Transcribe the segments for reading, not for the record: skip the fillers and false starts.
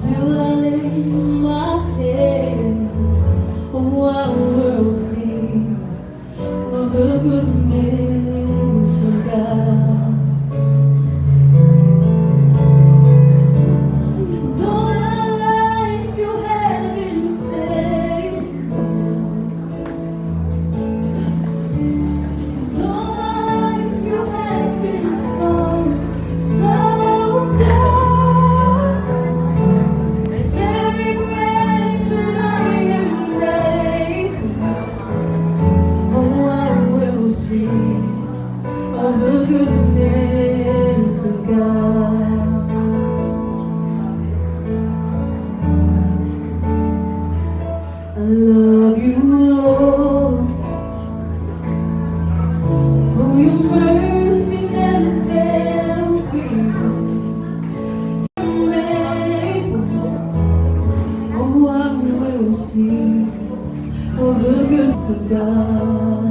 Till I lay my head, oh, I will sing of the goodness of God. And all my life you have been faithful. And all my life you have been so, so good. With every breath that I am able, oh, I will sing of the goodness of God. I love you, Lord, for your mercy never fails me. Able, oh, I will sing of the goodness of God.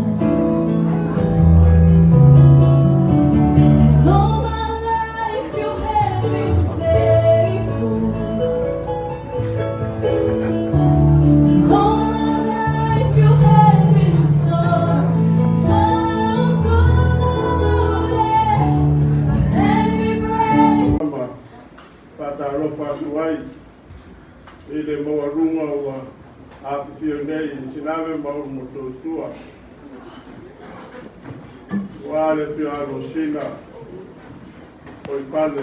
And all my life you have been faithful. And all my life you have been so, so good. With every breath. Ma faatalofa atu ai i le maualuga ua afifio nei i Sinave ma Ulumotootua, aua le afio Alosina o i Fale,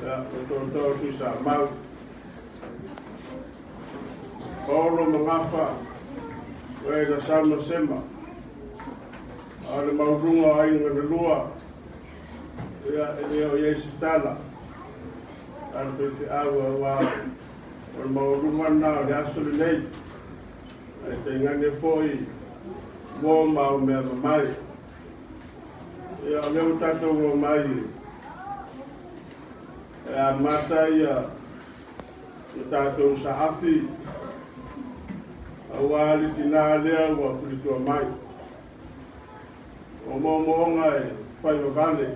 ia, le Tootoo Tuisamau, Paolo ma Gafa, o e na samasema, a o le maualuga o aiga na lua, ia, e le o i ai se tala a le faifeau aua o le maualuga lena o le aso lenei, ae tainane foi uo ma au mea mamae. Ia, o lea ua tatou omai e amata ia le tatou saafi aua le tinā lea ua fulitua mai. O moomooga e fai vavale,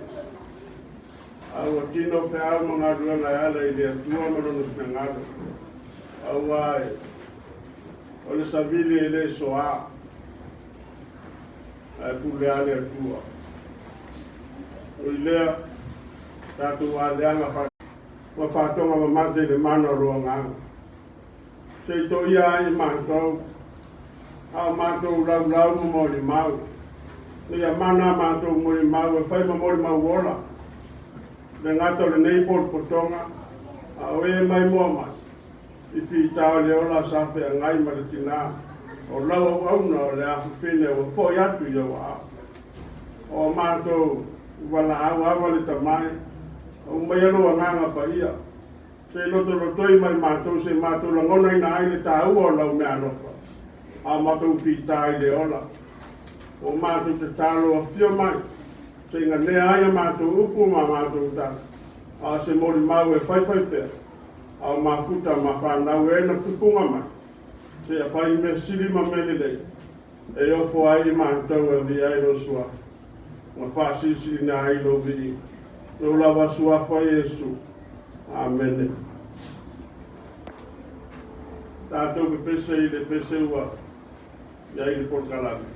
a ua tino feau ma galuega e ala i le Atua ma Lona finagalo, aua o le savili e le soā, ae pule lava le Atua. Ui lea, tatou aleaga fa ma faatoga mamate i le mana o lo agaga. Se i toia ai i matou, a o matou laulau ma molimau, ina ia mana a matou molimau e fai ma molimau ola, le gata o lenei potopotoga, a o e mai moa mai, i fita o le ola sa feagai ma le tinā, o lau auauna o le afafine ua foi atu i ou aao. O matou valaau ava le tamai, aumaia lou agaga paia, se i lotolotoi mai matou se i matou lagonaina ai le taua o lau meaalofa, a o matou fita i le ola. Ua matou tatalo afio mai, se i ganea ai a matou upu ma a matou tala, a o se molimau e faifai pea, a o mafuta ma fanau e na tupuga mai, seia fai mea sili ma mea lelei, e ofo ai i matou e avea ai lou suafa, ma faasilisiliina ai lou viiga. Lou lava suafa Iesu. Amene. Tatou pepese i le pese ua i ai le polokalame.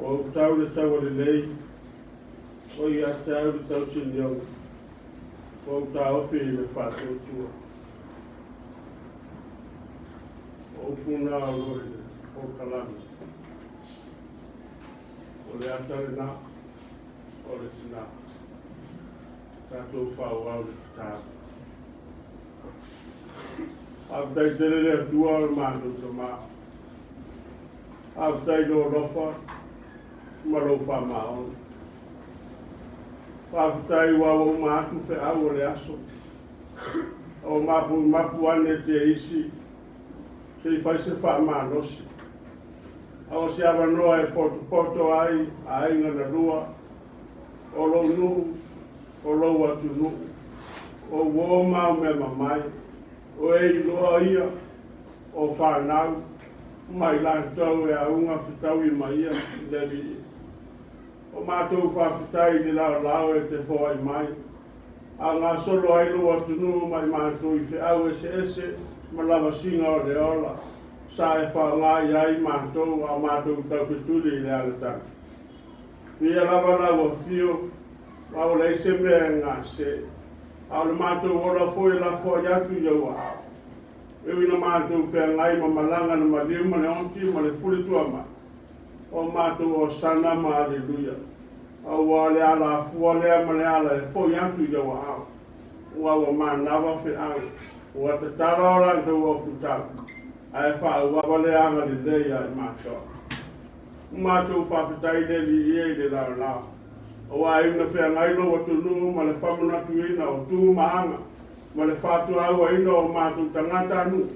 Ua ou tau le taua lelei, o ia te au le tausinioga, ua ou taofi i le faatuatua. O upu na o lo o i le polokalame. O le ata lena o le tina. Tatou faaauau le tatalo. Faafetai tele le Atua o le matou Tama. Faafetai i lou alofa ma lou faamaoni. Faafetai ua ua uma atu feau o le aso. O mapu mapu ane te isi se i fai se faamalosi. A o se avanoa e potopoto ai aiga na lua, o lou nuu, o lou atunuu, o uo ma au mea mamai, o e iloa ia, o fanau, ma i latou e auga fetaui ma ia i le Alii. O matou faafetai i le laolao e te foai mai, a gasolo ai lou atunuu ma i matou i feau eseese ma lavasiga o le ola, sa e faaaoga i ai matou a o matou taufetuli i le alatagi. Ia lava lau afio, ma ua leai se mea e gase, a o le matou ola foi e lafoai atu i ou aao. E ui ina matou feagai ma malaga na maliu ma le onti ma le fule-tuamai, o matou Hosana ma Aleluia, aua o le alafua lea ma le ala e foi atu i ou aao, ua ua manava feau, ua tatala o latou aufutau, ae faaauava le agalelei ia i matou. Matou faafetai le Alii e i le laolao, aua e una feagai lou atunuu ma le faamanatuina o tu ma aga, ma le faatuauaina o matou tagatanuu,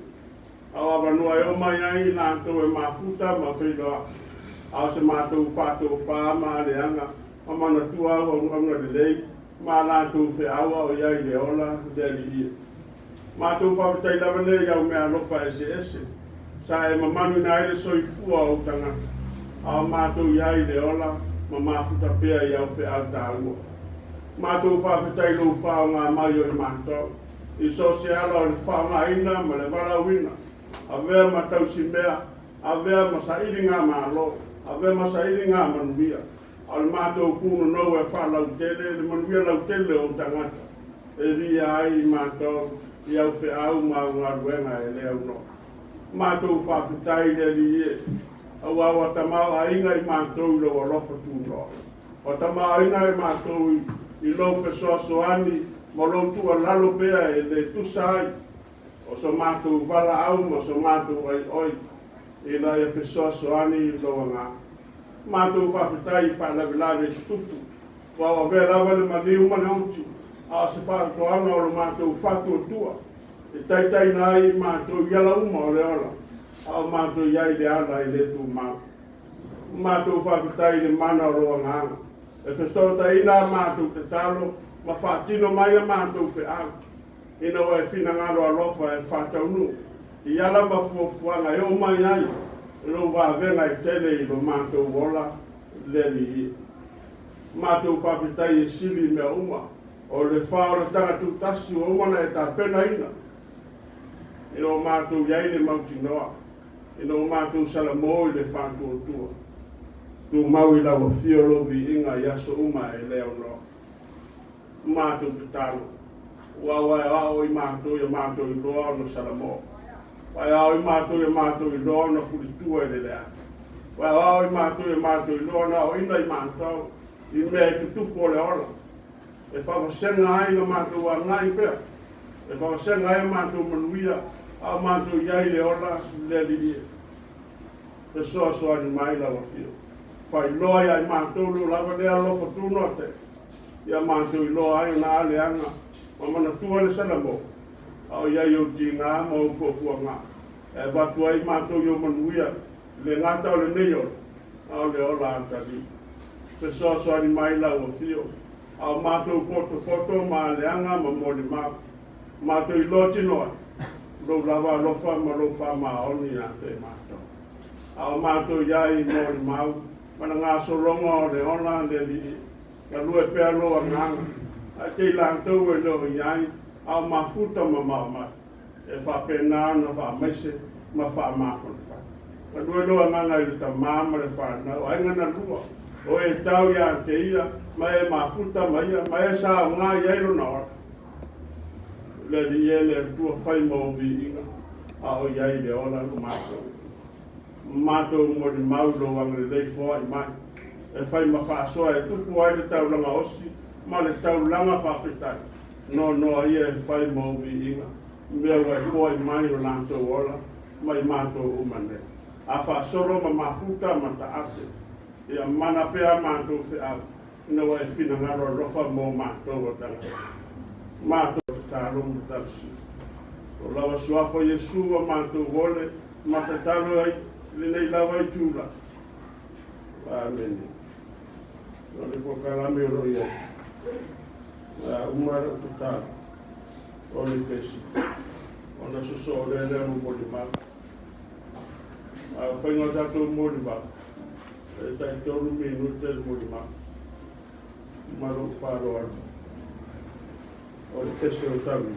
a o avanoa e omai ai i latou e mafuta ma feiloai, a o se matou faatofa ma aleaga ma manatua auaunauna lelei ma a latou feau a o i ai i le ola le Alii e. Matou faafetai lava lea i au meaalofa eseese sa e mamanuina ai le soifua o ou tagata, a o matou i ai i le ola ma mafuta pea i au feau taua. Matou faafetai i lou faaaoga mai o i matou, i so o se ala o le faaaogaina ma le valaauina, avea ma tausimea, avea ma sailigamalo, avea ma sailigamanuia, a o le matou punonou e faalautele le manuia lautele o ou tagata, e viia ai i matou i au feau ma au galuega e le aunoa. Matou faafetai i le Alii e, aua ua tamaoaiga i matou i lou alofa tunoa. Ua tamaoaiga i matou i lou fesoasoani ma lou tuualalo pea e le tusa ai o so matou valaau ma so matou aioi ina ia fesoasoani i lou agaga. Matou faafetai i faalavelave i tutupu, ua avea lava le maliu ma le oti, a o se faatoaga o lo matou faatuatua e taitaina ai i matou i ala uma o le ola, a o matou i ai i le ala e le tumau. Matou faafetai i le mana o lou agaga e fesootaiina a matou tatalo ma faatino mai a matou feau, ina ua e finagalo alofa e faataunuu i ala ma fuafuaga e oo mai ai lou vavega e tele i lo matou ola le Alii. Matou faafetai e sili i mea uma, o le faaolataga tutasi ua uma ona e tapenaina, ina ua matou i ai le mautinoa, ina ua matou salamo i le faatuatua. Tumau i lau afio lou viiga i aso uma e le aunoa. Matou tatalo, ua ua e aoao i matou ia matou iloa ona salamo. Ua e aoao i matou ia matou iloa ona fulitua i le leaga. Ua e aoao i matou ia matou iloa ona aoaina i matou i mea e tutupu o le ola. E faavasega ai la matou agai pea, e faavasega ai a matou manuia, a o matou i ai i le ola le Alii e. Fesoasoani mai lau Afioga. Faailoa ia i matou lou lava lea alofa tunoa tele, ia matou iloa ai ona aleaga ma manatua le Salamo, a o i ai ou tiga ma ou puapuaga, e avatu ai matou i ou manuia, e le gata o lenei ola, a o le ola atalii. Fesoasoani mai lau Afio, a o matou potopoto ma aleaga ma molimau, matou iloa tino ai, lou lava alofa ma lou faamaoni ia te matou. A o matou i ai i molimau ma le gasologa o le ola le Alii, galue pea lou agaga, ae te i latou e le o i ai, a o mafuta mamao mai, e faapena ona faamaise ma faamafanafana. Galue lou agaga i le tamā ma le fanau, aiga na lua, o e tau ia te ia, ma e mafuta ma ia, ma e saoga i ai lona ola. Le Alii e le Atua fai ma ou viiga, a o i ai le ola lo matou. Matou molimau i lou agalelei foai mai, e fai ma faasoa e tupu ai le taulaga osi ma le taulaga faafetai, noanoa ia e fai ma ou viiga, mea ua e foai mai lo latou ola ma i matou uma nei. A faasolo ma mafuta ma taape, ia mana pea matou feau, ina ua e finagalo alofa mo matou o tagata. Matou tatalo ma talosia. O lava suafa Iesu ua matou ole ma tatalo ai lenei lava itula. Amene. O le polokalame o lo o i ai. A uma lou tatalo, o le kesi, ona sosoo lea lea mo molimau. A o faiga o tatou molimau, e tai 3 minute le molimau. Ma lou faaaloalo. O le pese o taui.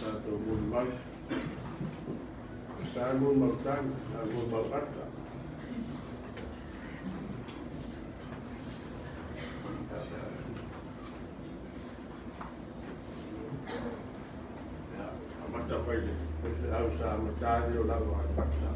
tatou molimau. Sa lua mau tagi, sa lua mau ata. Ia, amata mai le faifeau sa amata ai o lava ai pata.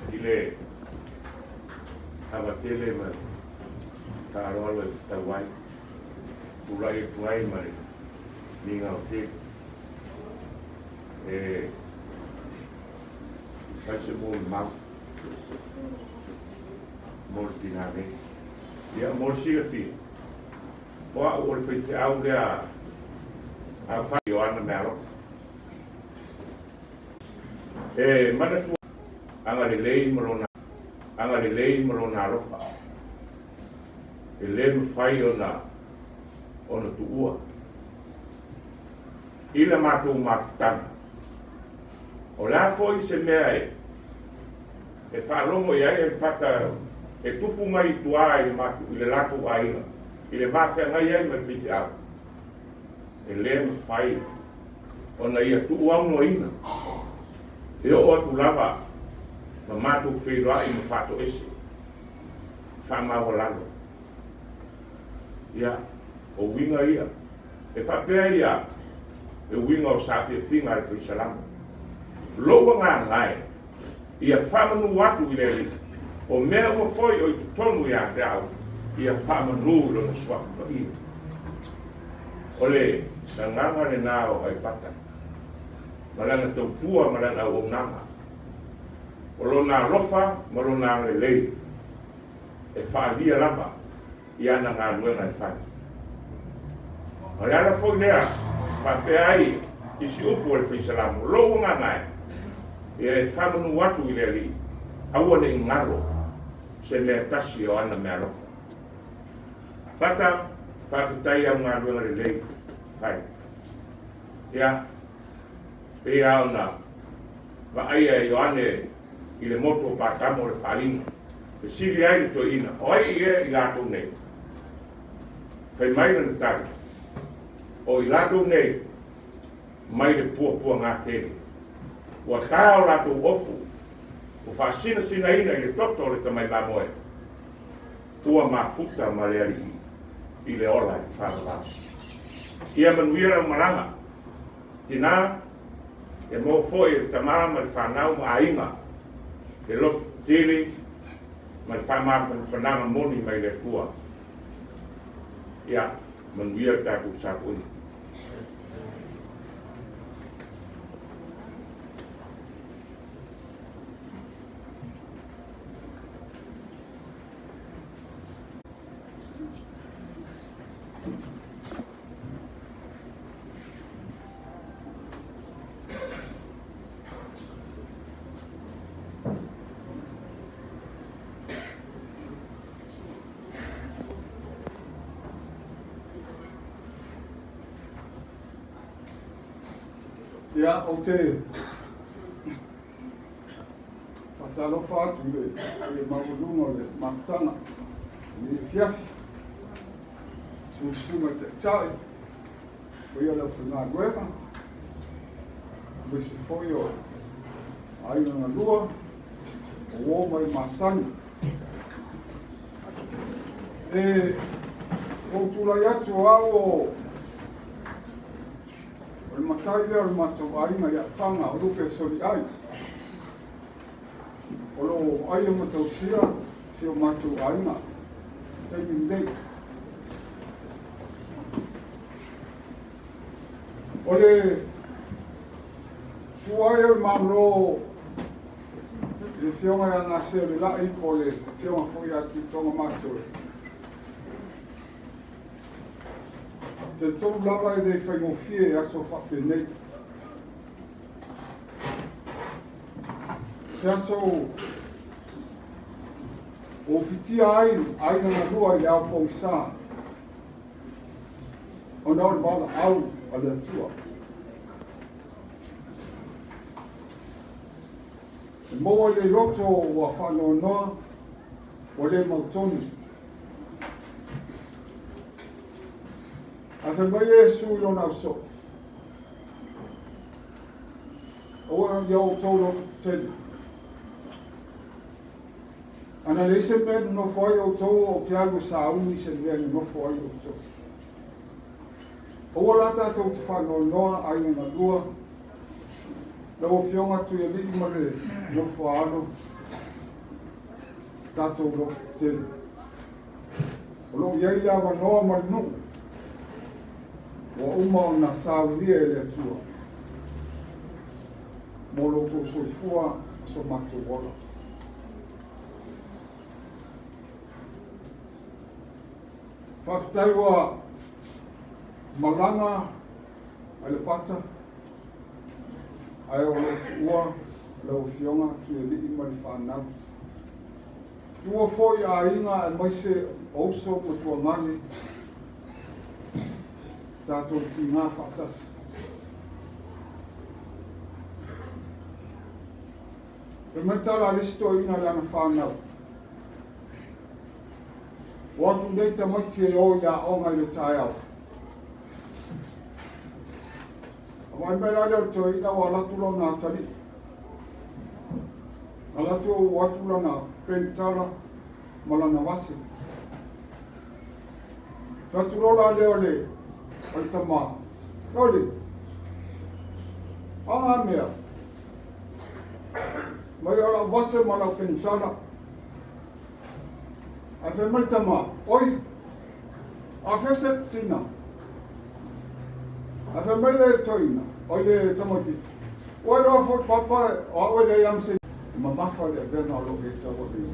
I le ava tele ma le faaaloalo e tatau ai, tulai atu ai ma le migao tele e fai se molimau mo le tinā nei. Ia, mo le silafia, o au o le faifeau lea a fai o ana meaalofa. E manatua agalelei ma lona agalelei ma lona alofa, e lē mafai ona ona tuua i la matou mafutaga. O le a foi se mea e e faalogo i ai Aleipata e tupu mai i tua i le matou i le latou aiga i le va feagai ai ma le faifeau, e lē mafai ona ia tuuaunoaina e oo atu lava ma matou feiloai ma faatoese faamaualalo. Ia, o uiga ia e faapea ia le uiga o saafiafiga a le faisalamo. Lou agaga e, ia faamanu atu i le Alii, o mea uma foi o i totonu ia te au, ia faamanu i Lona Suafa Paia. O le agaga lena o Aipata, ma lana tautua ma lana auaunaga, o lona alofa ma lona agalelei e faaalia lava i ana galuega e fai. O le ala foi lea faapea ai i si upu a le Faisalamo, Lou agaga e, ia e faamanu atu i le Alii, aua ne i galo se mea tasi o ana meaalofa. Pata, faafetai au galuega lelei fai. Ia, pei lava ona vaaia e Ioane i le motu o Patamo o le faaaliga, fesili ai le toeaina, O ai ea i latou nei? Fai mai lana tali, O i latou nei mai le puapuaga tele. Ua ta o latou ofu, ua faasinasinaina i le toto o le tamai mamoe, ua mafuta ma le alii i le ola e faavavau. Ia manuia lau malaga, tinā, e maua foi e le tama ma le fanau ma aiga le loto tetele ma le faamafanafanaga moni mai le Atua. Ia manuia le tatou sapoiga. Ia, ou te faatalofa atu i le, i le maualuga o le mafutaga i lenei afiafi. Susuga i Taitai, o ia le aufaigaluega, aemaise foi o aiga galua, o uo ma e masani. E ou tulai atu o au o o le matai lea o le matou aiga i Afaga o Lupe Soliai. O lo o aia ma tausia si o matou aiga i taimi nei. O le tuai o le Malo i le Afioga ia Gase o le Lai po o le Afioga foi ia Tuitoga Matoe. Talitonu lava e le faigofie i aso faapenei. Se aso ua fitia ai aiga galua i le ao pogisa. Ona o le valaau a le Atua. E maua i le loto ua faanoanoa, ua le mautonu. Ae fai mai Iesu i lona ausoo, Aua ia outou loto tetele. Ana leai se mea e nonofo ai outou, ou te alu e sauni i se mea e nonofo ai outou. Aua la tatou te faanoanoa, aiga galua, lau Afioga Tuialii ma le nofo a alo, tatou loto tetele. O lo o i ai le avanoa ma le nuu ua uma ona saunia e le Atua mo lo outou soifua ma so matou ola. Faafetai ua malaga a le pata ae o lo o tuua lau Afioga Tuialii ma le fanau. Tuua foi aiga aemaise o uso ma tuagane tatou tiga faatasi. Fai mai le tala a le isi toeaina i lana fanau, O atu nei tamaiti e o i le aoga i le taeao. A vaai mai la lea o le toeaina ua alu atu lona atalii. Alu atu ua atu lana penitala ma lana vase. Fai atu loa la lea o le, o le tamā, Oli, a ngā mea, mai o lau vase ma lau penitala. Ae fai mai le tamā, Oi, a fea se tina? Ae fai mai le toeaina, oi le tamaitiiti, Ua iloa foi papa o au e leai lava ma se E mamafa le avega o lo o e tauaveina.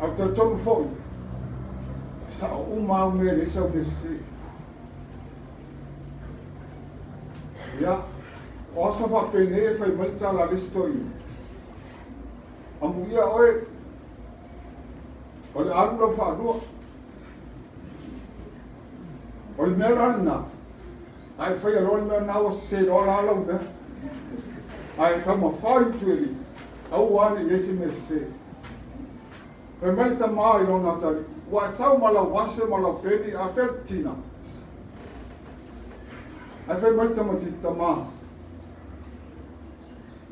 Ae ou te talitonu foi, e sao uma au mea e leai sau mea sese. Ia, o aso faapenei e fai mai le tala a le isi toeaina, Amuia oe, o le alu lau faalua. O le mea la lena, a e faia loa le mea lena ua sese loa la lau mea. Ae taumafai i Tuialii, aua ne i i ai se mea sese. Fai mai le tamā i lona atalii, Ua e sau ma lau vase ma lau peni, a fea le tina? Ae fai mai le tamaitiiti tamā,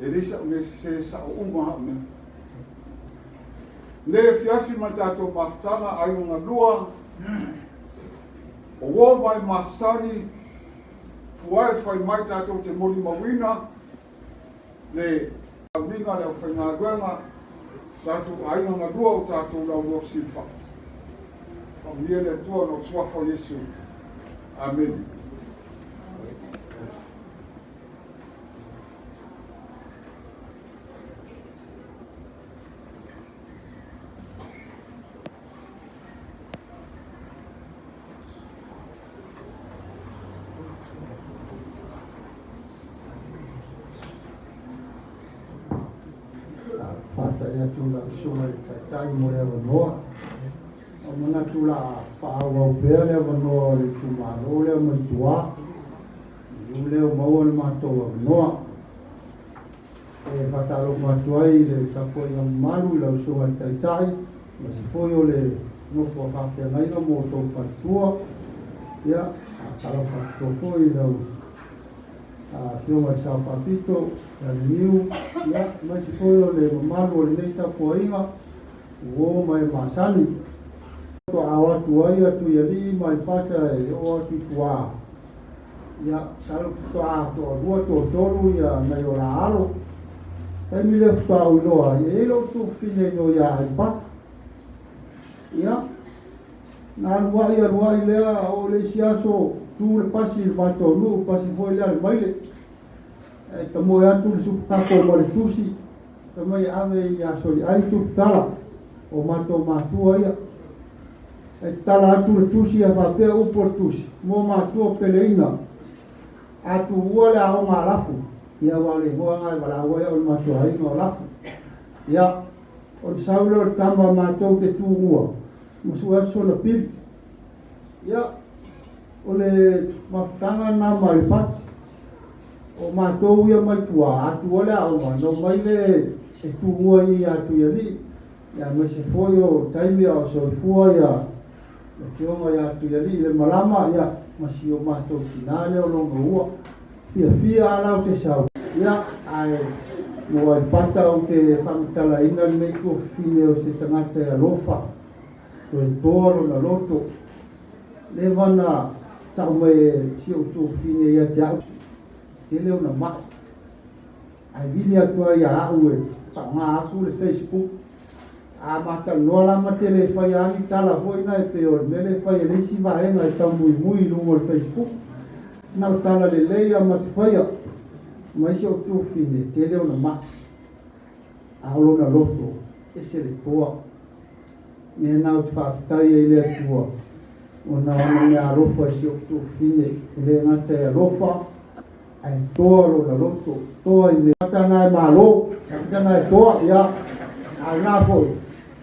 E leai sa'u mea sese, e sa'o uma a'u mea. Nei afiafi ma le tatou mafutaga, aiga galua, o uo mai masani, fuae fai mai tatou te molimauina le sauniga le aufaigaluega, tatou aiga galua o tatou laulua fesilafai. Faamanuia le Atua ona o le suafa o Iesu. Amene. Faafetai atu lau Susuga i le Taitai mo le avanoa. Ua manatu o le a faaauau pea le avanoa o le itumalo lea mai tua. Ua leo maua le matou avanoa. E faatalofa atu ai i le tapuaiga mamalu i lau Susuga i le Taitai, aemaise foi o le nofo a faafeagaiga ma outou faletua. Ia, faatalofa atu foi i lau Afioga i le Sao Faapito, ia Leniu, ia, aemaise foi o le mamalu o lenei tapuaiga, uo ma e masani. Faatoa o atu ai a Tuialii ma Aleipata e oo atu i tua. Ia, masalo faatoa toalua, toatolu ia nai o la alo. Taimi lea faatoa ou iloa ai, e i ai lou tuafafine e igoa ia Aleipata. Ia, na aluai aluai lea, oo i le isi aso, tu le pasi i le matou nuu, pasi foi lea a le maile. Ae tamoe atu le supakako ma le tusi, fai mai e ave ia Soliai Tuputala, o matou matua ia. E tatala atu le tusi ae faapea upu o le tusi, Mo matua peleina, a tuua le aoga a Lafu, ia aua o le igoa lena e valaau ai au i le matou aiga o Lafu. Ia, ona sau lea o le tama matou te tuua, ma sue atu sona pili. Ia, o le mafutaga lena ma Aleipata. O matou ia mai tua atu o le aoga, na omai le e tumua i ia Tuialii, ia aemaise foi o taimi a o soifua ia le afioga ia Tuialii i le malama, ia ma si o matou tina lea o Logoua. Fiafia lava la ou te sau, ia, ae mo Aleipata ou te faamatalaina lenei tuafafine o se tagata e alofa, toe toa lona loto. Leva na tau mai e si ou tuafafine ia te au, tele ona mai. Ae vili atu ai ia au e faaaoga atu le Facebook. A ma talanoa la ma te le faia lava ni tala foi na e pei o le mea lea e fai e le isi vaega e taumuimui i luga o le Facebook. Na o tala lelei lava ma te faia. Ma isi ou tuafafine, e tele ona mai. A o lona loto, ese le toa. Mea na ou te faafetai ai i le Atua, ona o ana mea alofa i si ou tuafafine, e le gata e alofa, ae toa lona loto, toa i mea. Tagata na e malo, tagata na e toa, ia, a o lena foi,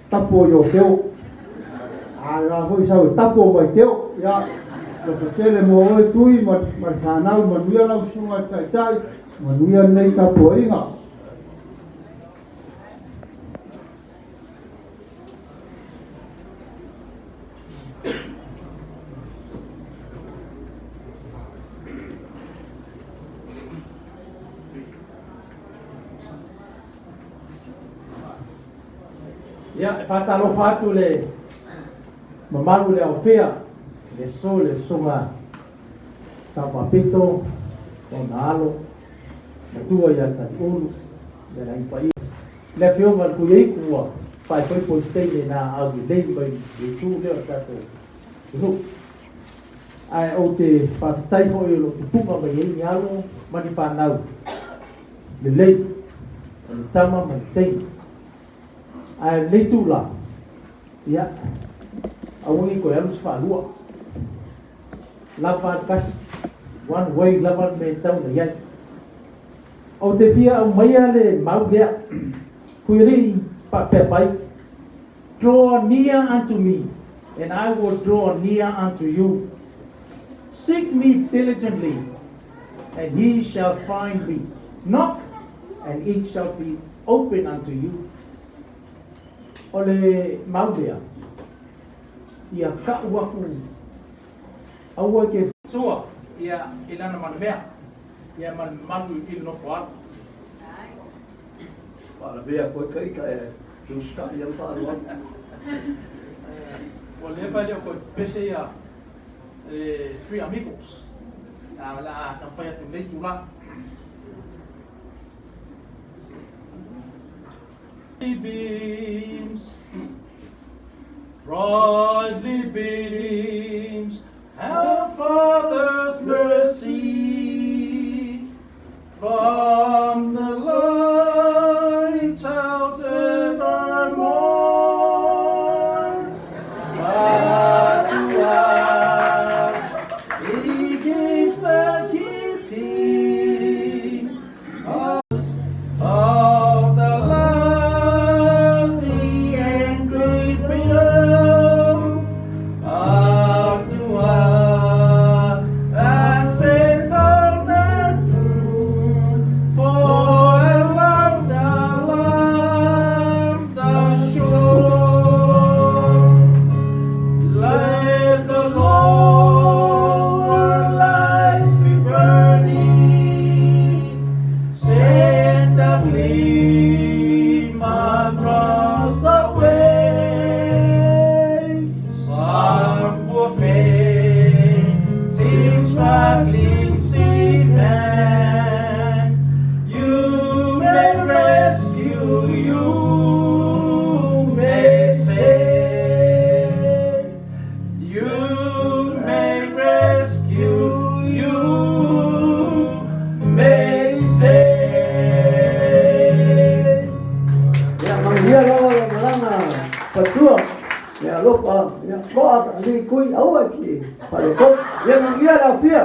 tapo i o Teo. A o lena foi sau e tapo mai Teo, ia, loto tele mo oe Tui ma, ma le fanau, manuia lau susuga i le taitai, manuia lenei tapuaiga. Ia, e faatalofa atu le mamalu le aofia, le so le susuga Sao Faapito, ona alo, matua ia Taliulu, le alagi paia. Le afioga i le Kuiaiku ua faaipoipo i se taimi na aau lelei mai le itu lea o le tatou atunuu. Ae ou te faafetai foi o lo o tupuga mai ai ni alo ma ni fanau lelei, o ni tama ma ni teine. Ae lenei itula, ia, aua ne i toe alu se faalua. Lava le tasi, one way lava le mea e tatau ona i ai. Ou te fia aumaia le mau lea, Kuialii faapea mai, Draw near unto me, and I will draw near unto you. Seek me diligently, and ye shall find me. Knock, and it shall be open unto you. O le mau lea, ia ka'u aku aua e te. Sua, ia, i lana mana mea, ia ma le mamalu i le nofo alo. Faalavea koe ka ika e usitai ia ma faaaloalo. Ua leva e le o toe pepese ia le Three Amigos, a o le a taumafai atu i lenei itula. Beams, brightly beams our Father's mercy from the lighthouse evermore. But to us he gives the keeping of the lovely and great below up to us and sent on that moon for along the lamb the shore. Let the lower lights be burning. Send a gleam across the way. Some poor fainting, struggling seaman, you may rescue, you may save. You may rescue, you may save. Ia, manuia lava le malaga patua, ia alofa, ia toa ka alii kui, aua e ki faaletonu. Ia manuia le aofia.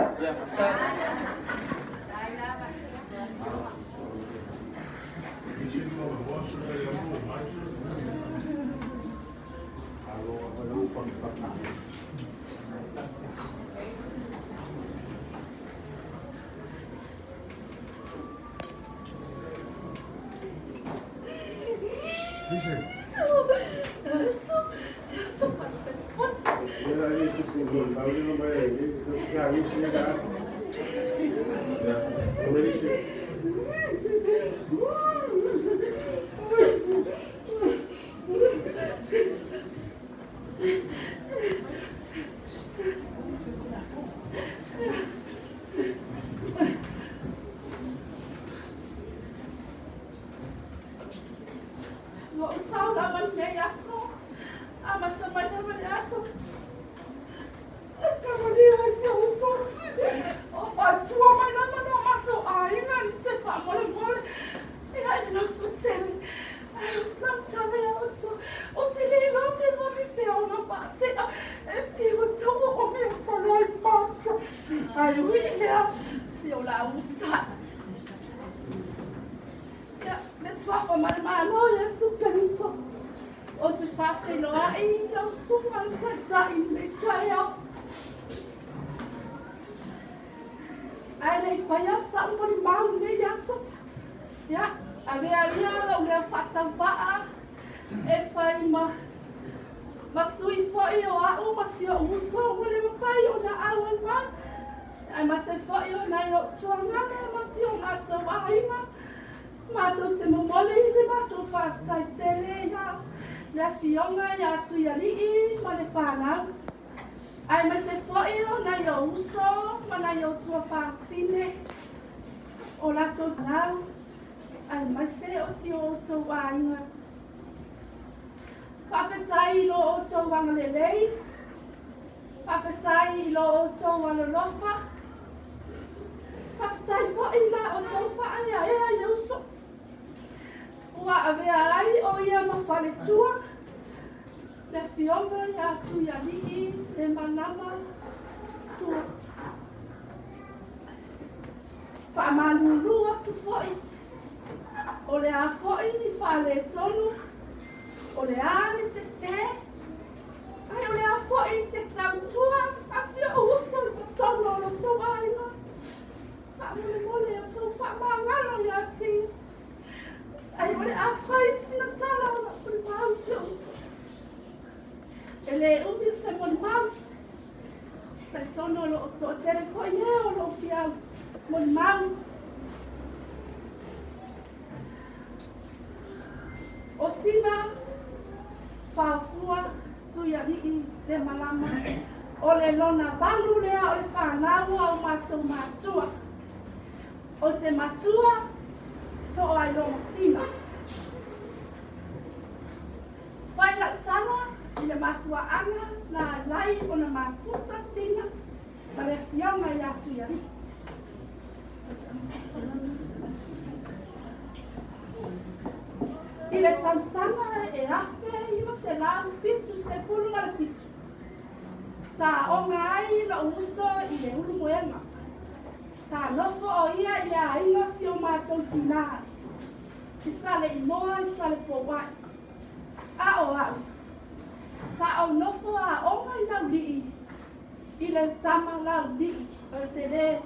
Ua ou sao lava i lenei aso, amata mai lava le aso Kamaliu ai si ou uso. O faatua mai lava lo matou aiga i se faamolemole. Ia i loto tele. Lau tala ia outou, ou te le iloa pe ua fefea ona faatea e fiu e tau oo mai o tala ai mata. Ae ui i lea, ia o le a usitai. Ia, le suafa ma le Malo Iesu Keriso, ou te faafeiloai i lau susuga le Taitai i lenei taeao. Ae le i faia sa'u molimau i lenei aso, ia, avea ia lou leo faatauvaa e fai ma ma sui foi o a'u ma si o'u uso ua le mafai ona auau mai, aemaise foi o nai o'u tuagana ma si o matou aiga. Matou te momoli le matou faafetai tele ia le Afioga ia Tuialii ma le fanau, aemaise foi o nai ou uso ma nai ou tuafafine, o latou fanau, aemaise o si o outou aiga. Faafetai i lo outou agalelei, faafetai i lo outou alolofa, Faafetai foi i la outou faaeaea i le uso ua avea ai o ia ma faletua, le Afioga ia Tuialii le Malama Sua. Faamalulu atu foi, o le a foi ni faaletonu, o le a ni sese, Ae o le a foi se tautua a si ou uso i totonu o lo outou aiga? Faamolemole ia outou faamagalo ia te ia. Ae o le a fai sina tala o lau molimau si ou uso. E le umi se molimau. Talitonu o lo o toatele foi e o lo o fia molimau. O sina faofua Tuialii le malama, o le lona valu lea o le fanau a o matou matua. O te matua soo ai lona sina. Whai lau tala i le mafuaaga na alai ona mafuta sina ma le afioga ia Tuialii. I le tausaga e 1977, sa aoga ai lou uso i le Ulumoega. Sa nofo o ia i le aiga o si o matou tinā i Saleimoa i Salepouai. A o au, sa ou nofo aoga i Laulii i le tama laulii o le tele.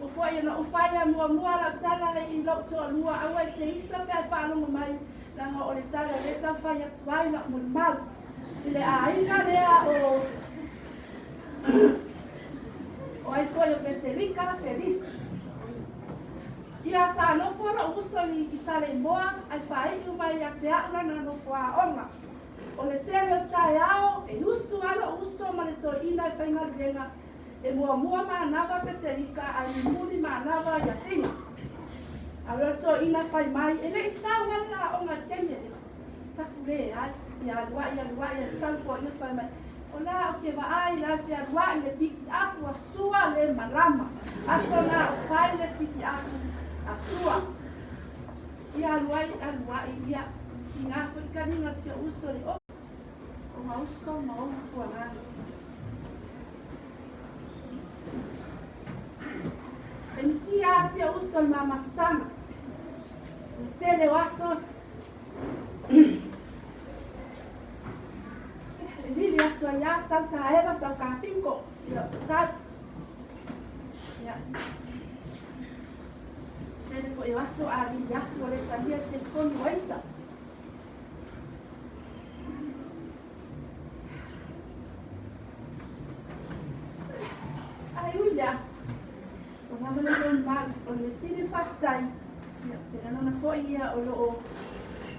Ua foi ona ou fai a muamua lau tala i lou toalua aua e te ita pe a faalogo mai leaga o le tala lea tau fai atu ai lau molimau i le aiga lea o o ai foi o Peterika Felisi. Ia sa nofo lou uso i Saleimoa ai faaiu mai ia te au lana nofo aoga. O le tele o taeao e usu ai lou uso ma le toeaina e faigaluega e muamua manava Peterika ae mulimuli manava Iasina. A o le toeaina fai mai e le i sau lava le aoga i le taimi lea. Fai atu leai, ia alu ai alu ai ae sau le toeaina fai mai, o la ou te vaai la e fealuai le piki apu a Sua le malama. Aso na o fai le piki apu a Sua. Ia alu ai alu ai ia i ngā foi kaniga si o uso le o o ngā uso ma ou tuagana. E misia a si o uso le mamafutanga. Le tele o aso e vili atu ai a sau taeva sau kapiko ia o te sau. Ia. Tele foi o aso a vili atu o le talia telefoni o ita. Lava le molimau, o le measili faafetai, ia, ou te lagona foi ia o lo o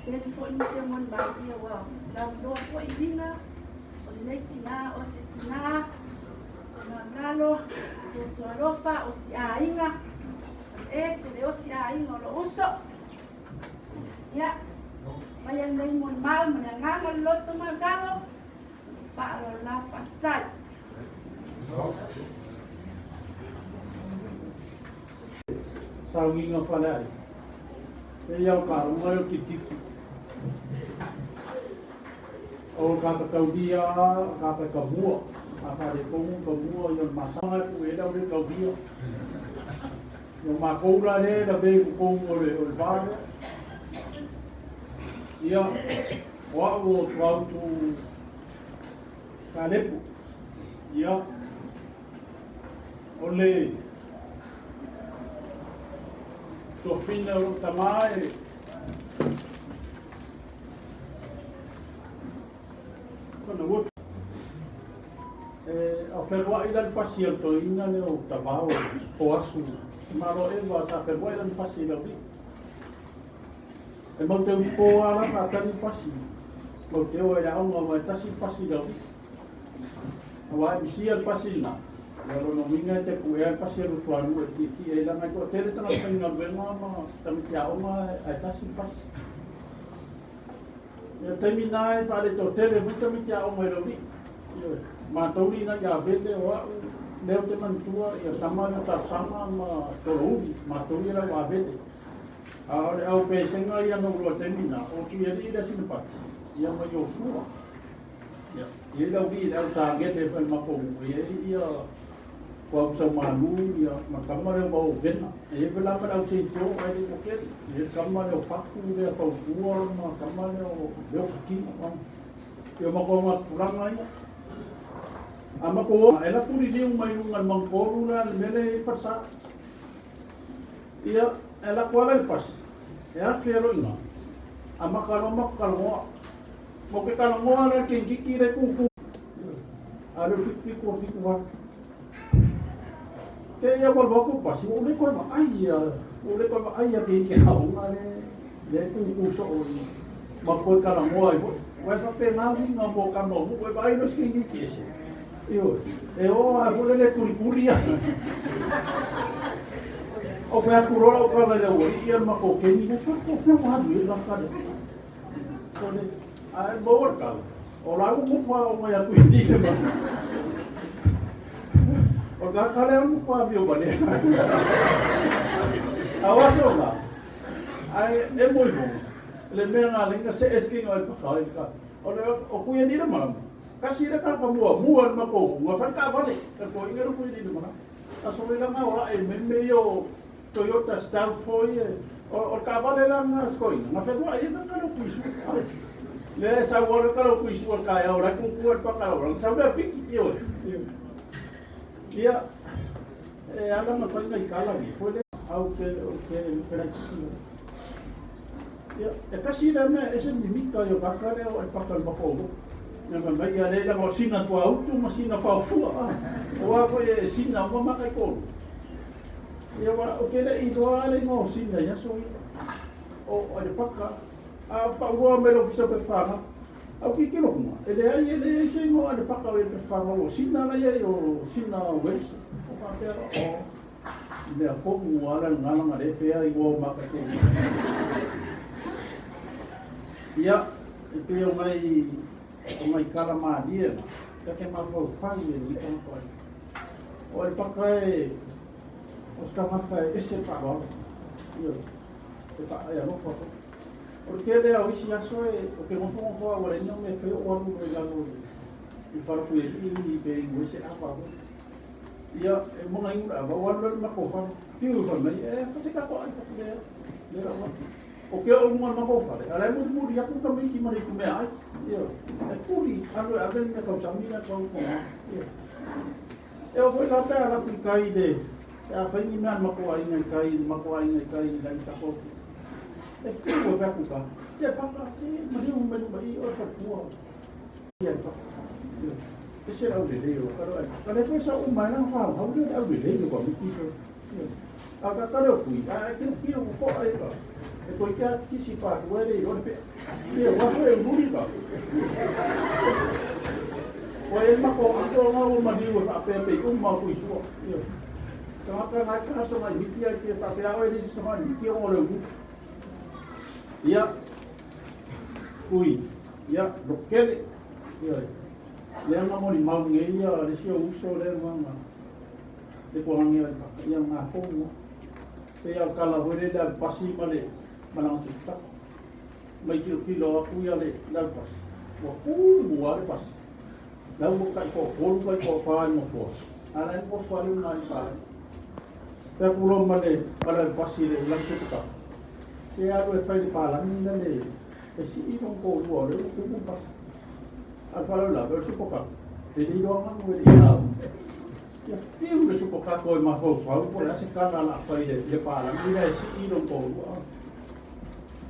tele foi nisi o molimau, ia ua lauiloa foi uiga o lenei tinā, o se tinā, tomaulalo, loto alofa, o si aiga, e se le osi aiga o lou uso. Ia, mai a lenei molimau ma le agaga o le loto maulalo, faaaloalo lava faafetai. Saugiga faleai. E ia o ka unga o titiki. O ka kakaulia ka ka kamua. A whare kongu kamua i o masanga ku e lau le kaulia. No mākou la le la ve ku kongu o le o le vale. Ia, o au o tuautu Kalepu. Ia, o le tofina o lou tamā e kona utu. E au wheruai la le pasi al toeina le o tavao o asu. Malo ewa sa wheruai la le pasi lau li. E mau te usupo ala ka tani pasi. Mau te o e le aonga wa e tasi pasi lau li. Aua e misia le pasi lena, ia lona uiga e te puea le pasi a lo tuanuu e tietie ai leaga e toatele tagata faigaluega ma tamaiti aoga ae tasi le pasi. Ia taimi na e faaletoatele foi tamaiti aoga i Laulii. Ioe, matou li ina ia Vele o a'u lea ou te manatua ia tama lea o Talosaga ma Tolouli, matou ia lau Avele. A o le au pesega ia na ou iloa i le taimi lena, o Tuialii le Asinapati, ia ma Iosua. Ia, e i ai lau alii le au sagele e fai ma matou e i ai ia ko au saumalu ia ma le tama lea o Vaovena. E i ai foi la ma le au seitio ae le i toatele. E i ai le tama lea o Fatu lea Tautua ma le tama lea o Leokatino. Ia o matou augatupulaga ia. A matou o, e alu atu liliu mai luga i le Mangutolu la le mea lea e i ai falesa. Ia, e alu atu lava la i le pasi, e afe loa i ina, amata loa matou talanoa. Mo ke talanoa le keikiki le kuku. A le fitu fitu o fitu wa. Te ia walu aku pasi o le koe ai ia o le koe ai ia ke ke haunga le le kuku so o ni. Ma koe talanoa i hoi. Wai fa pe ngā ni ngā mo ka mo mu e ai no ski ni ki ese. Io e o a fole le kuri kuri ia. O pe aku rola o ka le o ia ma ko ke ni ne fa ko fe wa ni la ka le. Ae maua le tala. O la ua mufa o mai atu i ni le mana. O ka kale o mufa mi o mane. A o aso nga. Ae e mo iho. Le mea ngā lenga se eske ngā e paka i ka. O le o kuia ni le mana. Kasi le ka ka mua, mua ni mako, ngā whare ka wale. Ka ko inga kuia ni le mana. Aso le langa o e me me o Toyota Stout foi e o le taavale la na sikoina na feluai ai na kalo kuisu le sau o le kalo kuisu o le taeao la kuku le pakalo la sau le piki ioe ia e ala ma fai ngai kala ni foi le au ke o ke ke la ia e kasi le mea e se mimika i o kaka le o e pakal mako Ia fai mai ia le langa o sina tua utu ma sina faofua. O a foi e sina uma ma kai kolu. Ia wa o ke le i loa le ingoa o sina i aso ia. O o le paka a pa ua me lo fisa pe whanga. Au ki ke lokunga. E le ai e le ai se ingoa le paka o e pe whanga o sina la ia o sina Wales. O ka pea o mea komu ala ngala ngale pea i o ma kai kolu. Ia E pei o ngai, o ngai kala mālie la, kia ke mafaufau e ui tagata ai. O e paka e, o se tagata e ese le faaaloalo, ioe, e faa, e alofa foi. O le tele lava o isi aso e, ou te nofonofo lava ua leai ni mea e faia ou alu loa i lalo i le, i le falepuialii pe inu ai se ava foi. Ia, e moga inu le ava, ou alu loa i le matou fale, fiu e fai mai, e fa se tatou ai, fai atu, leai, leai lau atu. O ke oʻu mua ma kou fale, a la e mulimuli aku tamaiti ma le itumea ai. Ioe. E kuli, alu e ave le mea tausami la tau kona. Ioe. E o foi la pe ala ku kai le, e a fai ni mea ma ko aiga i kai, ma ko aiga i kai la i tako. E fiu e whaku ka. Se paka, se mariu me luma i o e whakua. Ia e paka. Ioe. E se au le leo, karo ai. Ka le koe sa uma e langa whau, hau le au le leo kwa miki. A ka tale o kui, a e tino tino ko koa e ka. E toi kia kisi pa tu e le i pea. Ia, wa e muri ka. Wa e mako ato ngā o maniu e whaapea pe uma o kui sua. Ia. Tangata ngai ka so ngai miti ai te whaapea o e risi so ngai miti o le uru. Ia. Kui. Ia, lokele. Ia. Lea ngā moni mau nge ia, le sio uso lea ngā ngā. Le ko hangi ai pa. Ia ngā kongo. Pe au kala hoi le le pasi ma le malanga tuta. Mai kilo kilo aku ia le le pasi. Ua kumu a le pasi. Lau mo kai ko kolu kai ko whai mo fua. Ala i ko fua le unga i pa. Pe aku lo ma le ma le pasi le lau se tuka. Se alu e whai le pālangi na le e si i rong ko lua le kumu pasi. Al whalau la, le supo ka. E le iloa nganu e le iau. Ia fiu le supo ka ko e mawhau whau, po le ase kana la whai le, le pālangi na e si i rong ko lua.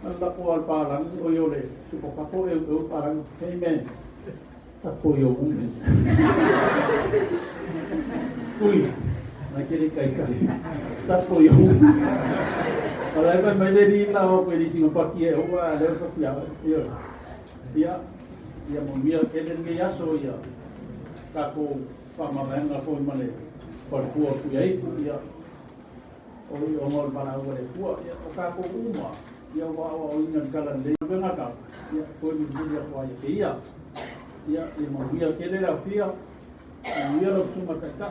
Al la ko al pālangi o yo le supo ka ko e e pālangi. Hey man, ta ko yo ume. Ui, na kere kai kai. Ta ko yo ume. Ala e mai le ni la o ko ni tinga paki e ua le o pia. Ia. Ia ia mo mia ke le ngi aso ia. Ka ko pa ma venga foi ma le ko ku ku ai ia. O i o ngol bala o le kua ia o ka ko uma. Ia wa o ina kala le venga ka. Ia ko ni ni ia ko ia ke ia. Ia ia mo mia ke le la fia. Ia lo suma ka ka.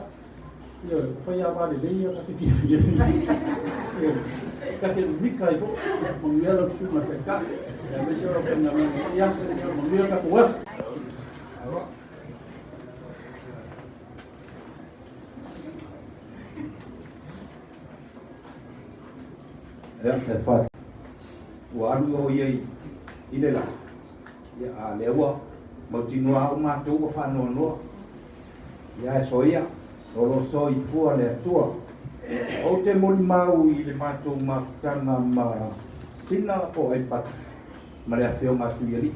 Ia fai a vale le ia ka te fia fia. Ia ka te mika i fo. Mo mia lo suma ka ka. Ia me se ro ka na ia se mo mia ka ko Ia, e wha. Ua alu o ia i le la. Ia, a lea ua mautinoa au matou ua faanoanoa. Ia, e soia, o lo soifua le Atua. Ou te molimau i le matou mafutaga ma Sina po o Aipata ma le Afioga a Tuialii.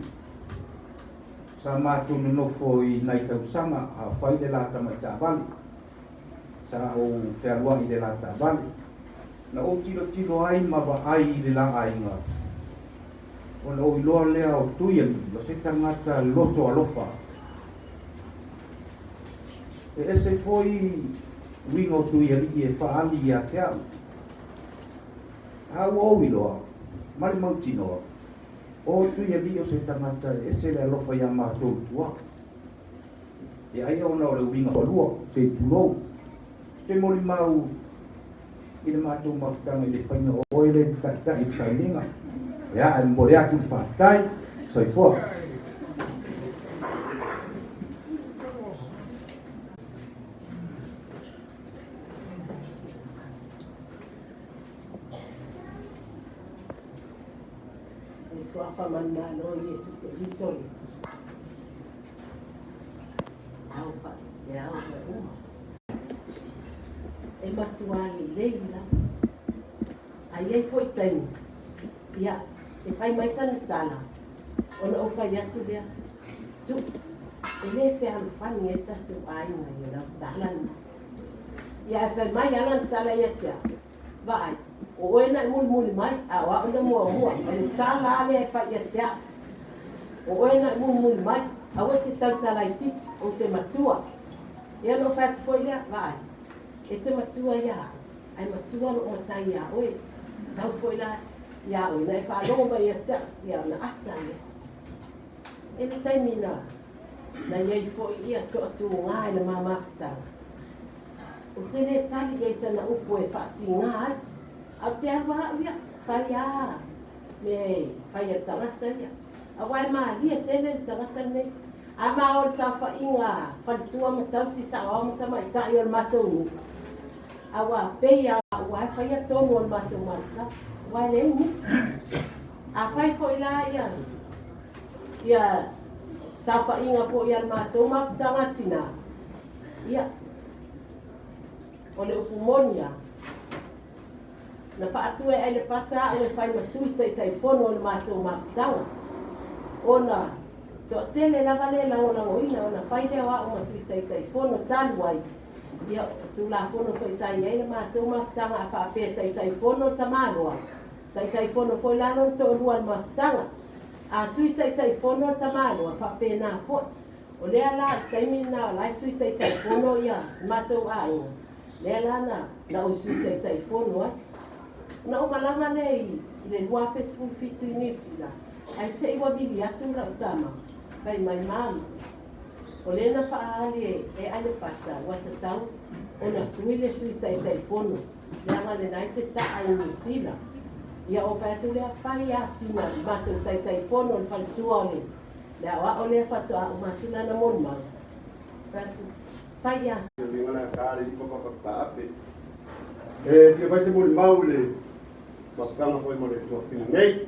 Sa matou nonofo i nai tausaga a fai le la tamai taavale. Sa ou fealuai i le la taavale. Na ou tilotilo ai ma vaai i le la aiga, ona ou iloa lea o Tuialii o se tagata loto alofa. E ese foi uiga o Tuialii e faaali ia te au. A ua ou iloa, ma le mautinoa, o Tuialii o se tagata e ese le alofa iā matou i tua. E ai ona o le uiga falua, se i tulou. Te molimau i le matou mafutaga i le faiga o oe le taitai i le sauniga. Ia, e momoli atu le faafetai. Soifua. Le suafa manumalo Iesu Keriso le ao fa le ao fa uma. E matua lelei lava. A i ai foi taimi, ia, e fai mai sana tala, ona ou fai atu lea, Tu, e lē fealofani ai tatou aiga i lau tala lena. Ia, ae fai mai a lana tala ia te au, Vaai, o oe na e mulimuli mai, a o au na muamua, o le tala lava lea e fai ia te au. O oe na e mulimuli mai, aua e te tautala itiiti, ou te matua. Ia ona ou fai atu foi lea, Vaai, e te matua ia au, ae matua lou matai iā oe, tau foi la iā oe na e faalogo mai ia te au, ia ona ata lea. E le taimi na, na i ai foi ia toatūgā i le ma mafutaga. Ou te lē tali i ai sana upu e faatīgā ai, a ou te alu a au ia, fai a me fai a le tagata ia. Aua e malie tele le tagata lenei. A ma o le saofaiga a faletua ma tausi, saoao ma tamaitai o le matou nuu, a ua pei a ua e faia tonu o le matou matatau, aua e leai nisi. A fai foi la ia ia saofaiga foi a le matou mafutaga a tinā, ia, o le upu moni a, Na faatu e Ailepata au e fai ma sui Taitaifono o le matou mafutaga, ona toatele lava le lagolagoina ona fai lea o au ma sui Taitaifono talu ai Ia, o Tulafono foi sa i ai le matou mafutaga a faapea e Taitaifono le tamaloa, Taitaifono foi la lona toalua i le mafutaga. A Sui Taitaifono le tamaloa, faapena foi. O lea la i le taimi lena o la e Sui Taitaifono ia le matou aiga, lea la na na ou Sui Taitaifono ai. Ona ou malaga lea i le 2017 i Niu Sila, ae te i ua vili atu lau tama, fai mai, Mama, O lea na faaali e Alepata ua tatau ona sui le Sui Taitaifono leaga lena e te taa i Niu Sila. Ia ou fai atu lea, fai a sina matou Taitaifono le faletua o le le aoao lea faatoa uma atu lana molimau. Fai atu, fai a. E fia fai se molimau i le mafutaga foi ma le toafina nei.